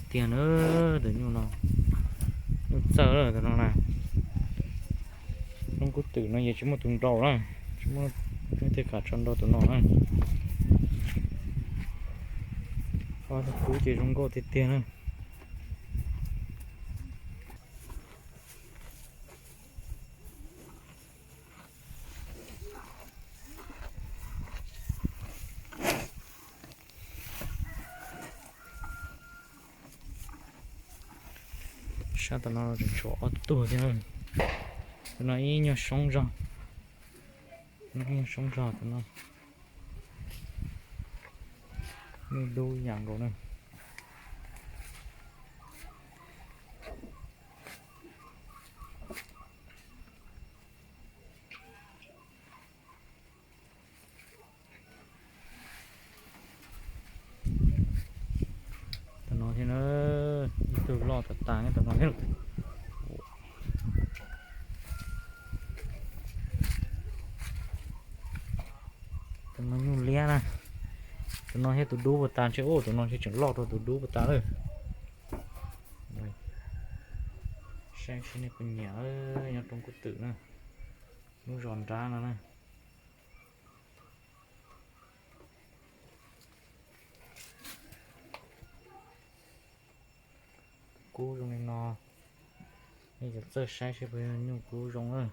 Tiag na, tus nyuj no, nyuj txawj lawm tus no na. Roob kub twm no yeej tsis muaj tus nrau na, tsis muaj, muaj tej kam tso nrau tus no na. Ob tug kub ces zoo nkauj tiag tiag na. Sab tom no tseem tshuav ob tug thiab. Tus no ib nyuag soob zog, ib nyuag soob zog tus no. Nyuj dub yam nkaus na. Tus no thiab na, ib tug loj tas tas tus no thiab. Tus no nyuj liab na. Tus no thiab tus dub puas tas ntshe, tus no ntshe tseem loj rau tus dub puas tas lawm. Saib seb nej puas nyiam nyob roob kub twm na, lub zos nrab no na. Kub zoo li no, nej cov txawj saib seb puas yog nyuj kub zoo na.